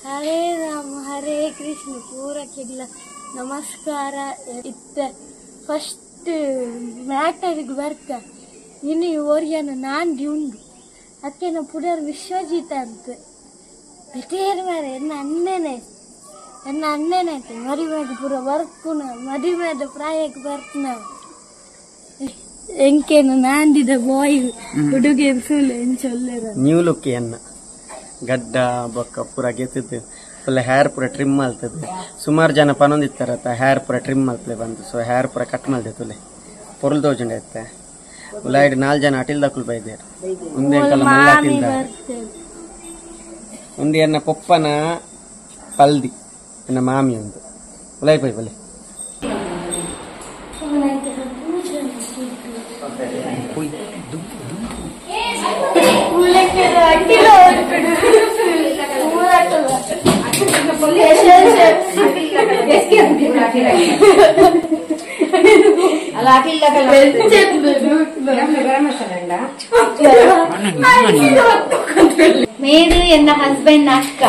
ಹರೇ ರಾಮ ಹರೇ ಕೃಷ್ಣ ಪೂರಕ್ಕೆಲ್ಲ ನಮಸ್ಕಾರ. ಇತ್ತ ಫಸ್ಟ್ ಮ್ಯಾಟರ್ಗೆ ಬರ್ತ ಇನ್ನು ಓರಿಯನ ನಾಂದಿ ಉಂಡು ಅಕ್ಕೆನ ಪುಡರ್ ವಿಶ್ವಜಿತ ಅಂತ ಬೆಟೇರ್ ಮಾರೆ ಎನ್ನ ಅಣ್ಣನೇ ಎನ್ನ ಅಣ್ಣನಾಯ್ತು ಮರಿಮೇದ ಪೂರ ಬರ್ಪುನ ಮರಿಮೇದ ಪ್ರಾಯಕ್ಕೆ ಬರ್ಪುನ ಎಂಕೇನು ನಾಂದಿದ ಬಾಯ್ ಹುಡುಗಿ ಫುಲ್ ಎಂಚೊಲ್ಲೆರ ನ್ಯೂ ಲುಕ್ ಎನ್ನ ಗಡ್ಡ ಬೊಕ್ಕ ಪೂರ ಗೆತ್ತಿದ್ದು ಫುಲ್ ಹೇರ್ ಪೂರ ಟ್ರಿಮ್ ಮಲ್ತದೆ. ಸುಮಾರು ಜನ ಪನೊಂದಿತ್ತಾರತ್ತ ಹೇರ್ ಪೂರ ಟ್ರಿಮ್ ಮಲ್ತಲೆ ಬಂದು ಸೊ ಹೇರ್ ಪೂರ ಕಟ್ ಮಲ್ದೆ ತುಲೆ ಪೊರುಲ್ ತೋಜುಂಡ ಇತ್ತೆ ಉಲಾಯ್ಡ್ 4 ಜನ ಅಟಿಲ್ ದಕ್ಕುಲ್ ಬೈದೇರು ಒಂದೇ ಕಲ ಮಲ್ಲ ಅಟಿಲ್ದ ಒಂದು ಎನ್ನ ಪೊಪ್ಪನ ಪಲ್ದಿ ಎನ್ನ ಮಾಮಿ ಒಂದು ಉಲಾಯ್ ಪೈ ಬಲೆ ಮೇರು ಎನ್ನ ಹಸ್ಬೆಂಡ್ ಅಕ್ಕ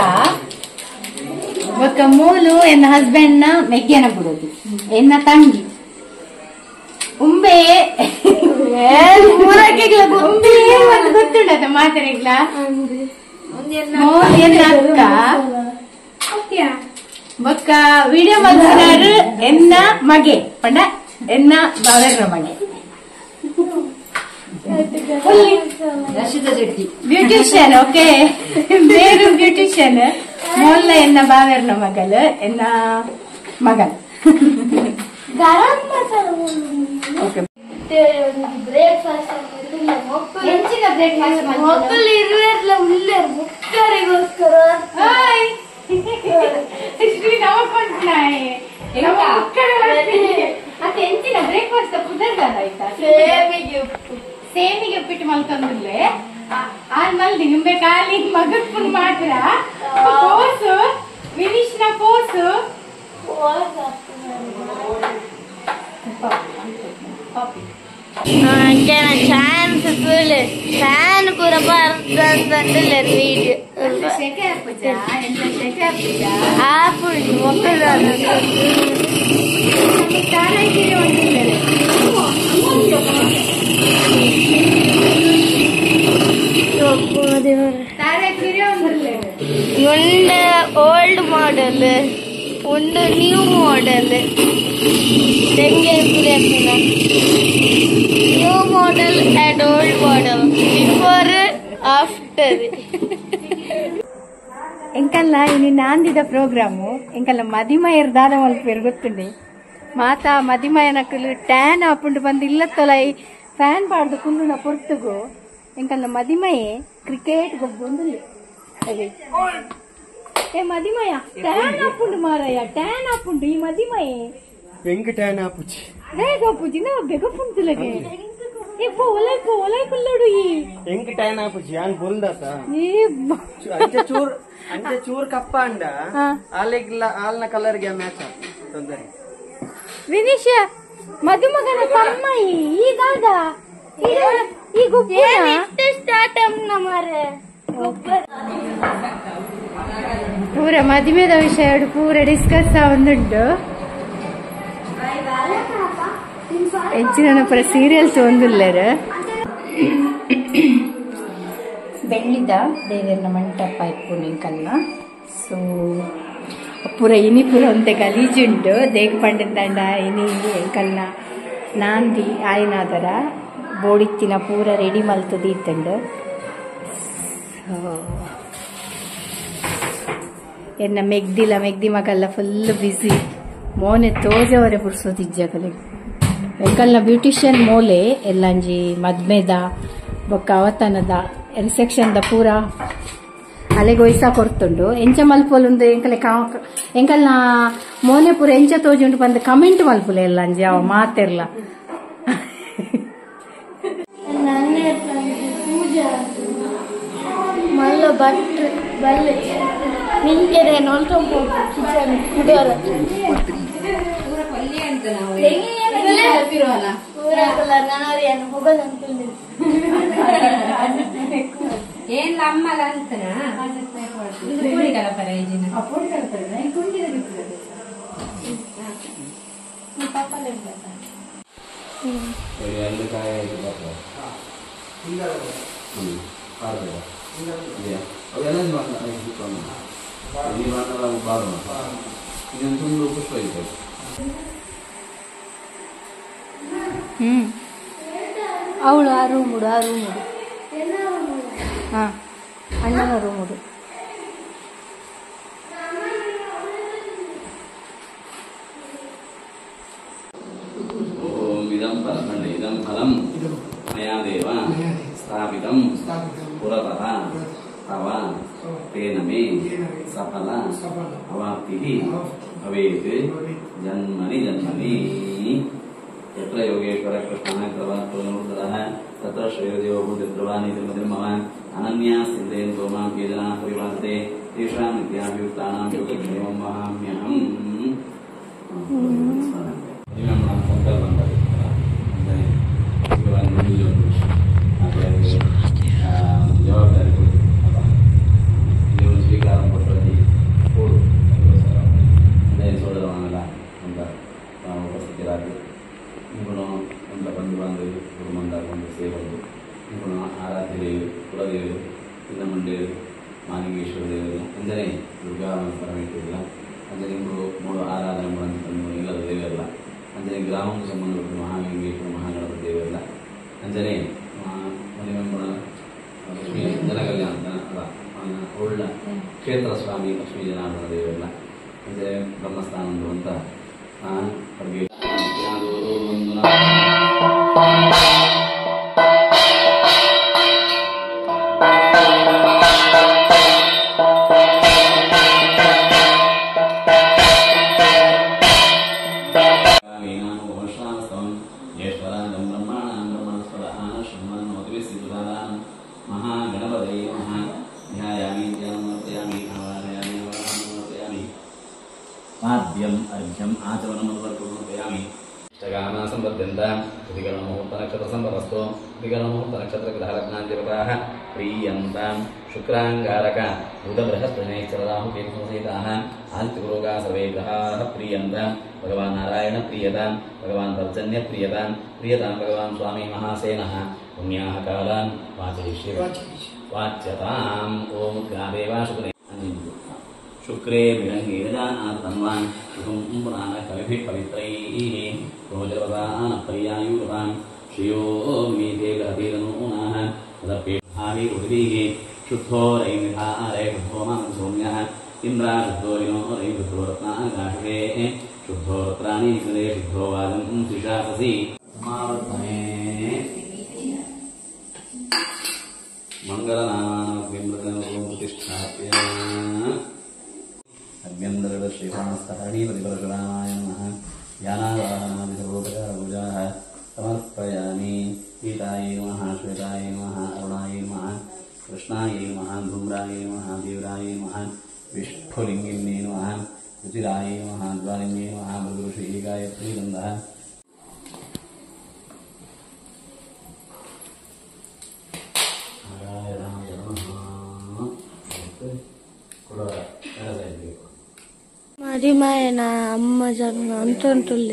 ಬೊಕ್ಕ ಮೂಲು ಎನ್ನ ಹಸ್ಬೆಂಡ್ ನ ಮೆಗ್ಗೆನ ಬಿಡೋದು ಎನ್ನ ತಂಗಿ ಉಂಬೆ ಉಂಬೆ ಒಂದು ಗೊತ್ತುಂಡದ ಮಾತಾಡಿಗ್ಲ ಮೂಲು ಎನ್ನ ಅಕ್ಕ ಬೊಕ್ಕ ವಿಡಿಯೋ ಮಲ್ಪುನಾರು ಎನ್ನ ಮಗೆ ಪಂಡ ಎನ್ನ ಬಾವೆರ್ನ ಮಗೆ ಬ್ಯೂಟಿಷಿಯನ್ ಓಕೆ ಬೇರು ಬ್ಯೂಟಿಷಿಯನ್ ಮೊಲ್ಲ ಎನ್ನ ಬಾವೆರ್ನ ಮಗಲ್ ಎನ್ನ ಮಗಲ್ garam masala okay breakfast breakfast ಮೊಕ್ಕಲು ಇರುವೆರ್ಲ ಉಲ್ಲೇರು ಮುಕ್ಕರಿಗೋಸ್ಕರ ಹಾಯ್ ಶ್ರೀ ನಮಕೊಂಡ್ನಾಯ್ ಅತ್ತೆ ಎಂಚಿನ ಬ್ರೇಕ್ಫಾಸ್ಟ್ ಪುದರ್ದಾದ ಆಯ್ತಾ ಸೇಮಿಗೆ ಉಪ್ಪು ಸೇಮಿಗೆ ಉಪ್ಪಿಟ್ಟು ಮಲ್ತಂದುಲ್ಲೆ ಆನ್ ಮಲ್ದಿ ನಿಂಬೆ ಖಾಲಿ ಮಗರ್ಪುನ್ ಮಾತ್ರ ಪೋಸು ವಿನಿಶ್ನ ಪೋಸು ಚಾನ್ಸ್ ಫುಲ್ ಫ್ಯಾನ್ ಪೂರ ಬರ್ತಂತಂದುಲ್ಲೆ ವೀಡಿಯೋ ಆಪುಂಡು ಮೊಕ್ಕಲು ಉಂಡ ಓಲ್ಡ್ ಮಾಡೆಲ್ ಉಂಡು new model new model and old model before after. ಎಂಕಲ್ಲ ಇನಿ ನಾಂದಿದ ಪ್ರೋಗ್ರಾಮು ಎಂಕಲ್ಲ ಮದಿಮಯರ್ ದಾದ ಮಲ್ಪೇರು ಗೊತ್ತುಂಡೆ ಮಾತಾ ಮದಿಮಯನಕಲು ಟ್ಯಾನ್ ಆಪುಂಡು ಬಂದು ಇಲ್ಲತ್ತೊಲೈ ಫ್ಯಾನ್ ಪಾಡ್ದು ಕುಂದುನ ಪೊರ್ತುಗು ಎಂಕಲ್ಲ ಮದಿಮಯೆ ಕ್ರಿಕೆಟ್ ಗೊಬ್ಬೊಂದುಲ್ಲೆ ಏ ಮದಿಮಯ ಟ್ಯಾನ್ ಆಪುಂಡು ಮಾರಯ್ಯ ಟ್ಯಾನ್ ಆಪುಂಡು ಈ ಮದಿಮಯೆ ಎಂಕ್ ಟ್ಯಾನ್ ಆಪುಜಿ ಬೇಗ ಆಪುಜಿ ನಾವು ಬೇಗ ಪುಂತುಲಗೆ ಏ ಪೋ ಒಲೈ ಪೋ ಒಲೈ ಕುಲ್ಲಡು ಈ ಎಂಕ್ ಟ್ಯಾನ್ ಆಪುಜಿ ಯಾನ್ ಬೊಲ್ದಾತ ಏ ಅಂಚೆ ಚೂರ್ ಅಂಚೆ ಚೂರ್ ಕಪ್ಪ ಅಂಡ ಆಲೆಗ್ಲ ಆಲ್ನ ಕಲರ್ ಗೆ ಮ್ಯಾಚ್ ತೊಂದರೆ. ವಿನಿಶ ಮದುಮಗನ ತಮ್ಮ ಈ ದಾದ ಈ ಗುಬ್ಬನ ಸ್ಟಾರ್ಟ್ ಅಮ್ಮ ಮಾರೆ ಪೂರ ಮದುವೆದ ವಿಷಯ ಪೂರ ಡಿಸ್ಕಸ್ ಆವೊಂದುಂಡು ಹೆಚ್ಚಿನ ಪೂರ ಸೀರಿಯಲ್ಸ್ ಒಂದುಲ್ಲೆರ್ ಬೆಳ್ಳಿದ ದೇವೆರ್ನ ಮಂಟಪ ಇಪ್ಪುನು ಎಂಕಲ್ನ ಸೊ ಪೂರ ಇನಿ ಪೂರ ಒಂತೆ ಗಲೀಜುಂಡು ದೇಗ್ ಪಂಡಂದಂಡ ಇನಿ ಎಂಕಲ್ನ ನಾಂದಿ ಆಯ್ನಾದರ ಬೋಡಿತ್ತಿನ ಪೂರ ರೆಡಿ ಮಲ್ತದ ಇತ್ತುಂಡು. ಸೊ ಎನ್ನ ಮೆಗ್ದಿಲ ಮೆಗ್ದಿ ಮಗಲ್ಲ ಫುಲ್ ಬ್ಯುಸಿ ಮೋನೆ ತೋಜವರೆ ಪುರ್ಸೋದಿಜ್ಜಗಲೆ ಎಂಕಲ್ನ ಬ್ಯೂಟಿಷಿಯನ್ ಮೋಲೆ ಎಲ್ಲಂಜಿ ಮದ್ಮೆದ ಬೊಕ್ಕ ಅವತನದ ರಿಸೆಪ್ಷನ್ the ಪೂರ ಅಲೆಗೊಯ್ಸ ಕೊರ್ತುಂಡು ಎಂಚ ಮಲ್ಪೊಲುಂದು ಎಂಕಲೆ ಎಂಕಲ್ನ ಮೋನೆ ಪೂರ ಎಂಚ ತೋಜುಂಡು ಬಂದು ಕಮೆಂಟ್ ಮಲ್ಪುಲೆ ಎಲ್ಲಂಜಿ ಅವ ಮಾತೆರ್ಲ. ಮಲ್ಲ ಬಟ್ರು ಬಲ್ಲೆ ನಿಂಗೆರೆ ನೋಲ್ಕೊಂಡು ಕಿಚನ್ ಕುಡೋರ ಅವಳು ಆ ರೂಮ್ ಹಾ ಅಣ್ಣನ ರೂಮ್ ಓಂ ಇದಂ ಪರಮಂಡ ಇದಂ ಫಲಂ ಮಯಾ ದೇವ ಸ್ಥಾಪಿತಂ ಪುರತಃ ತವ ತೇನ ಮೇ ಸಫಲ ಅವಾಪ್ತಿಃ ಭವೇತ್ ಜನ್ಮನಿ ಜನ್ಮನಿ. ಯತ್ರ ಯೋಗೇಶ್ವರ ಕೃಷ್ಣಃ ಕೃಪಾತ್ಮನಃ ತತ್ರ ಶ್ರೇಯೋದೇವೋ ಭೂತಿರ್ಧ್ರುವಾನಿ ತಿರುಮತಿರ್ಮಮ ಅನನ್ಯಾ ಸಿದ್ಧೇಂದೋ ಮಾಂ ಯೇ ಜನಾಃ ಪರಿವಾಸತೆ ತೇಷಾಂ ನಿತ್ಯಾಭಿಯುಕ್ತಾನಾಂ ಯೋಗಕ್ಷೇಮಂ ವಹಾಮ್ಯಹಂ. ಜವಾಬ್ದಾರಿ ನೀವು ಸ್ವೀಕಾರ ಕೊಟ್ಟಲ್ಲಿ ಕೂಡು ಸೋದರವನಲ್ಲ ಅಂತ ಉಪಸ್ಥಿತರಾಗಿ ನಿಪುಣ ಅಂತ ಬಂಧು ಬಾಂಧವರು ಕುಟುಂಬ ಒಂದು ಸೇವಕರು ನಿಪುಣ ಆರಾಧ್ಯ ದೇವರು ಕುಲದೇವರು ಚಿನ್ನಮಂಡೇರು ಮಾಲಿಂಗೇಶ್ವರ ದೇವರು ಅಂಜನೇ ದುರ್ಗಾ ಪರಮೇಶ್ವರಿಲ್ಲ ಅಂಜನೆ ಮೂರು ಮೂರು ಆರಾಧನೆ ಮಾಡುವಂಥ ಇಲ್ಲದ ದೇವರಲ್ಲ ಅಂಜನೆ ಗ್ರಾಮಕ್ಕೆ ಸಂಬಂಧಪಟ್ಟ ಮಹಾಲಿಂಗೇಶ್ವರ ಮಹಾಗಣಪತಿ ದೇವರಲ್ಲ ಅಂಜನೆ ಲಕ್ಷ್ಮೀ ಜನಕಲ್ಯಾಣ ಅಲ್ಲ ಉಳ್ಳ ಕ್ಷೇತ್ರ ಸ್ವಾಮಿ ಲಕ್ಷ್ಮೀ ಜನಾರ್ದನ ದೇವರಲ್ಲ ಅಂದರೆ ಬ್ರಹ್ಮಸ್ಥಾನ ಅಂತ ಅಡುಗೆ महागणपतये नमः. ध्यायामि ध्यानमर्पयामि आवाहयामि आवाहनमर्पयामि पाद्यम् अर्घ्यम् आचमनमनुवर्पयामि. इष्टकामा सम्पद्यन्तां त्रिकरणमुहूर्तनक्षत्रसम्पदस्तु त्रिकरणमुहूर्तनक्षत्रग्रहलग्नाधिपताः प्रीयन्तां शुक्राङ्गारक बुधबृहस्पतिनैश्चरराहुकेतुसहिताः आदित्यगुरोगाः सर्वे ग्रहाः प्रीयन्तां भगवान् नारायण प्रीयतां भगवान् पर्जन्य प्रीयतां प्रीयतां भगवान् स्वामी महासेनः पुण्याः कालान् वाचयिष्ये वाच्यताम्. ॐ गादेवा शुक्रे शुक्रे विरङ्गेरजानात्तन्वान् शुभं पुराणः कविभिः पवित्रैः रोजवदान पर्यायुरवान् श्रियो मीते गहतीरनूनाः तदर्पेषाभिरुदिः शुद्धो रैमिधारे शुद्धो मां सौम्यः इन्द्रा शुद्धो विनो रै शुद्धो रत्नाकाशे शुद्धो रत्राणि कृते शुद्धो वादं शिशाससि समावर्तने मङ्गलनामविमृतं प्रतिष्ठाप्य अभ्यन्तरश्रीरामस्तहरणीपतिपरशुरामाय नमः. यानावाहनादिसर्वोपचारपूजाः समर्पयामि. पीतायै नमः, श्वेतायै नमः, अरुणायै नमः, कृष्णायै नमः, धूम्रायै नमः, तीव्रायै नमः, विष्फुलिङ्गिन्ये नमः, रुचिरायै नमः, ज्वालिन्ये नमः, भृगुऋषिः गायत्रीगन्धः. ಮರಿಮಾಯನ ಅಮ್ಮ ಜನ ಅಂತ ಉಂಟುಲ್ಲ.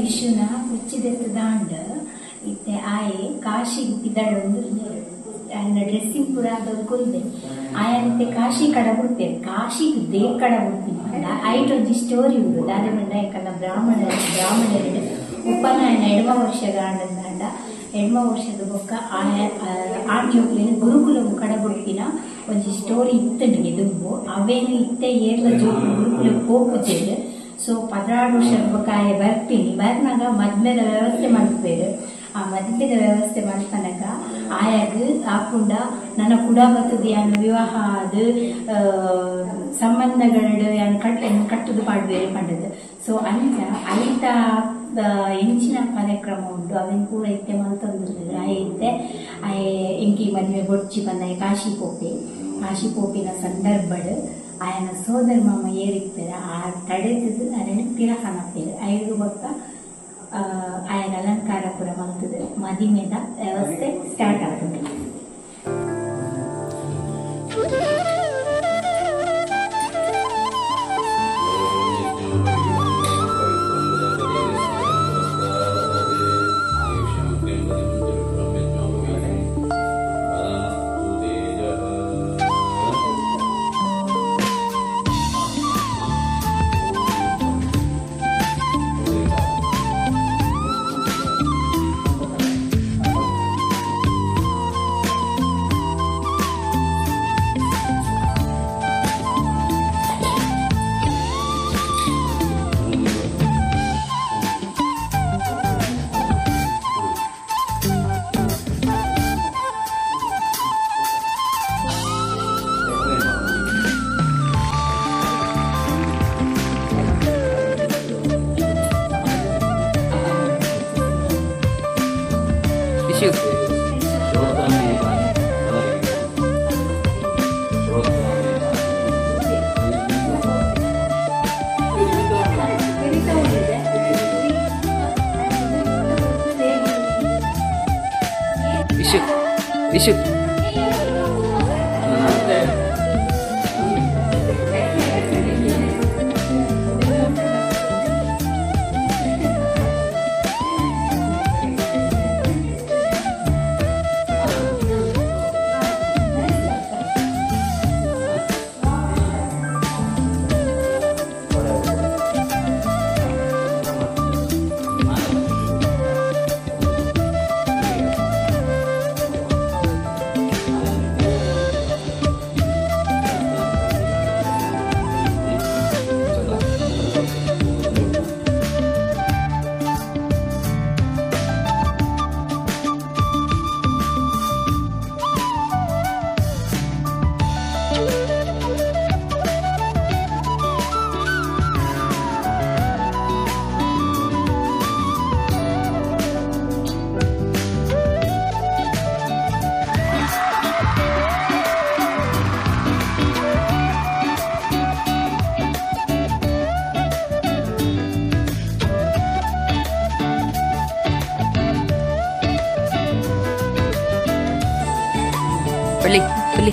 ವಿಶುನ ಹುಚ್ಚಿದೆತ್ತದಾಂಡ ಇತ್ತೆ ಆಯೆ ಕಾಶಿ ಪಿದಳೊಂದು ಆಯನ ಡ್ರೆಸ್ಸಿಂಗ್ ಪೂರ ಕುಲ್ದೆ ಆಯನತ್ತೆ ಕಾಶಿ ಕಡ ಬಿಡ್ತೇವೆ ಕಾಶಿ they ಕಡ ಬಿಡ್ತೀನಿ ಪಂಡ ಐಟ್ ಒಂಜಿ ಸ್ಟೋರಿ ಉಂಡು ದಾದೆ ಪಂಡ ಯಾಕಲ್ಲ ಬ್ರಾಹ್ಮಣರು ಉಪನಯನ ಎಡ್ಮ ವರ್ಷದ ಆಂಡಂದಾಂಡ ಎಡ್ಮ ವರ್ಷದ ಬೊಕ್ಕ ಆಯ ಆಣ್ ಜೋಕ್ಲಿನ ಗುರುಕುಲ ಕಡ ಬಿಡ್ತಿನ ಒಂಜಿ ಸ್ಟೋರಿ ಇತ್ತಂಡಿಗೆ ದುಂಬು ಅವೇನು ಇತ್ತೆ ಏರ್ಲ ಜೋಕ್ಲು ಗುರುಕುಲ ಪೋಪುಜೆರ್. ಸೊ 16 ವರ್ಷದ ಬೊಕ್ಕ ಆಯೆ ಬರ್ತೀನಿ ಬರ್ನಾಗ ಮದ್ಮೆದ ವ್ಯವಸ್ಥೆ ಮಾಡ್ಬೇರು. ಆ ಮದ್ಮೆದ ವ್ಯವಸ್ಥೆ ಮಾಡ್ತಾನಾಗ ಆಯಾಗ ಆಪುಂಡ ನನ್ನ ಕುಡ ಬತ್ತದ ಯಾನು ವಿವಾಹ ಅದು ಸಂಬಂಧಗಳು ಯಾನು ಕಟ್ಟುದು ಪಾಡ್ಬೇರೆ ಪಂಡದು. ಸೊ ಅಂಚ ಐತ ಎಂಚಿನ ಕಾರ್ಯಕ್ರಮ ಉಂಟು ಅವೇನು ಪೂರ ಇತ್ತೆ ಮಲ್ತೊಂದಿರ್ತದೆ. ಆಯೆ ಇತ್ತೆ ಆಯೆ ಎಂಕಿ ಮದ್ವೆ ಬೊಡ್ಚಿ ಬಂದಾಯ ಕಾಶಿ ಪೋಪೆ. ಕಾಶಿ ಪೋಪಿನ ಸಂದರ್ಭಡು ಆಯನ ಸೋದರ ಮಾಮ ಏರಿಪ್ಪೇರ ಆ ತಡೆತದು ಅರೆನ ಪಿರಹನಪ್ಪೇರು ಐದು ಬೊಕ್ಕ ಆಯನ ಅಲಂಕಾರ ಪೂರ ಮಲ್ತದೆ ಮದಿಮೆದ ವ್ಯವಸ್ಥೆ ಸ್ಟಾರ್ಟ್ ಆಗ್ತದೆ. Vishu Beli, beli.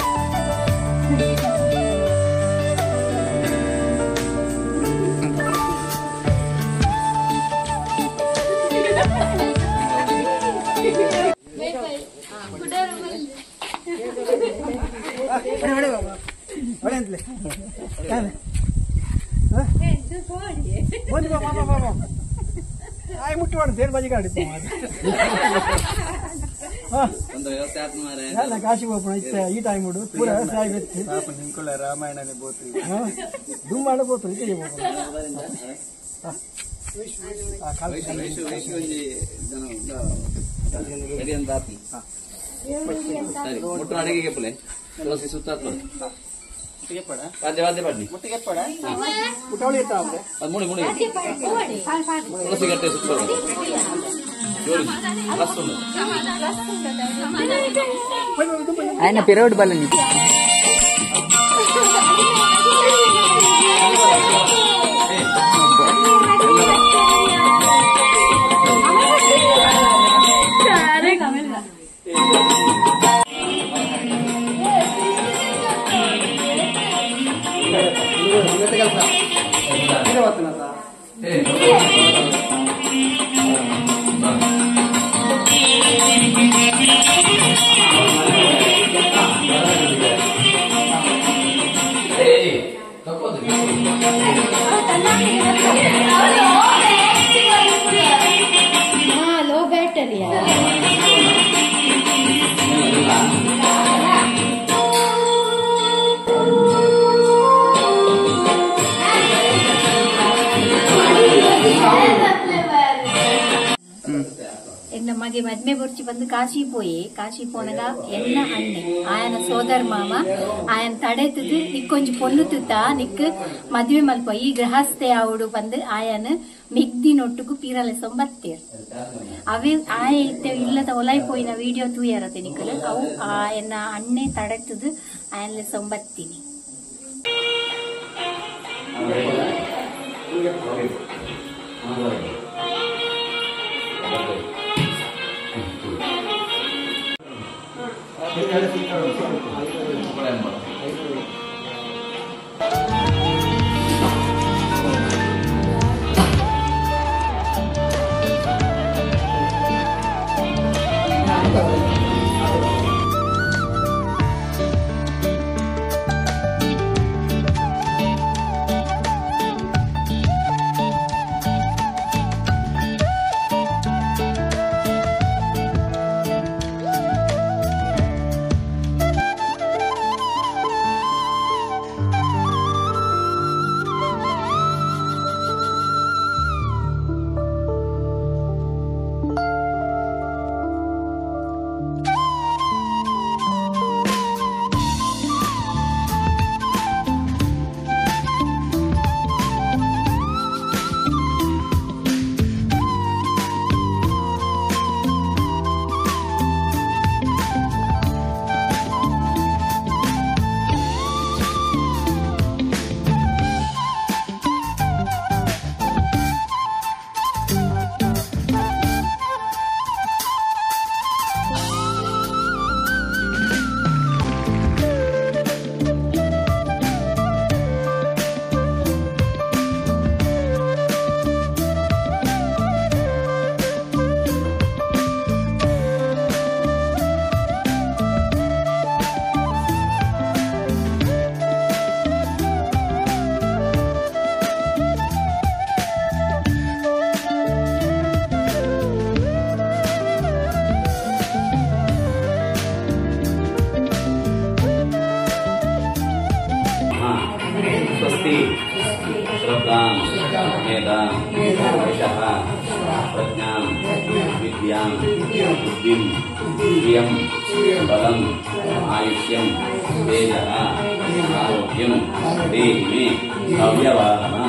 Kashi ಈ ಟೈಮ್ ಪೂರ ರಾಮಾಯಣನೇ ಬೋತ್ರಿ ದುಮ್ಮಾಡ ಬೋತ್ರಿ ఆయన పిరవడ్ బలని. Low battery. ಎನ್ನ ಮಗೆ ಮದ್ಮೆ ಬೊರ್ಚಿ ಬಂದು ಕಾಶಿ ಪೋಯಿ ಕಾಶಿ ಪೋನಗ ಎನ್ನ ಅಣ್ಣೆ ಆಯನ ಸೋದರ ಮಾಮ ಆಯನ ತಡೆತದು ನಿಕ್ಕೊಂಜಿ ಪೊನ್ನು ತುತ್ತ ನಿಕ್ ಮದ್ವೆ ಮಲ್ಪ ಈ ಗೃಹಸ್ಥೆ ಆವುಡು ಬಂದು ಆಯನ ಮೆಗ್ದಿ ನೊಟ್ಟುಗು ಪೀರಲೆ ಸೊಂಬತ್ತೇರ್ ಅವೇ ಆಯ ಇತ್ತೆ ಇಲ್ಲದ ಒಲಾಯ್ ಪೋಯಿನ ವಿಡಿಯೋ ತೂಯರತೆ ನಿಕ್ಕಲು ಅವು ಆಯನ ಅಣ್ಣೆ ತಡೆತದು ಆಯನ್ಲೆ ಸೊಂಬತ್ತೀನಿ. स्वस्ति श्रद्धां मेधां यशः प्रज्ञां विद्यां बुद्धिं श्रियं बलं आयुष्यं तेजः आरोग्यं देहि मे हव्यवाहना.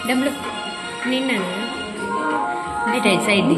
डमरू निन्ना सैड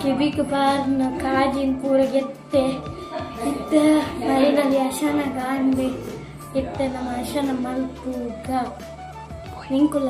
ಕಿವಿಗೆ ಬಾರ್ನ ಕಾಜಿನ ಪೂರ ಗೆತ್ತೆ ಇತ್ತ ಫೈನಲಿ ಅಶನ ಗಾಂಧಿ ಇತ್ತ ನಮ್ಮ ಅಶನ ಮಲ್ಪೂಗ ನಿಂಕುಲ.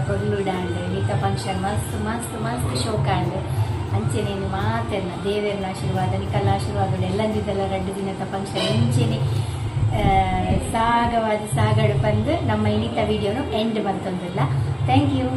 ಪೊರ್ಲುಡಾಂಡ್ ಇನಿತ ಫಂಕ್ಷನ್ ಮಸ್ತ್ ಮಸ್ತ್ ಮಸ್ತ್ ಶೋಕ ಆಂಡ್. ಅಂಚೆನೆ ಮಾತೆರ್ನ ದೇವೆರ್ನ ಆಶೀರ್ವಾದ ನಿಕಲ್ನ ಆಶೀರ್ವಾದ ಎಲ್ಲಂದಿದ್ದೆಲ್ಲ ರಡ್ಡ್ ದಿನದ ಫಂಕ್ಷನ್ ಇಂಚೆನೆ ಸಾಗವಾದ ಸಾಗಡು ಪಂದ್ ನಮ್ಮ ಇನಿತ ವಿಡಿಯೋನು ಎಂಡ್ ಮಂತೊಂದುಲ್ಲ. Thank you.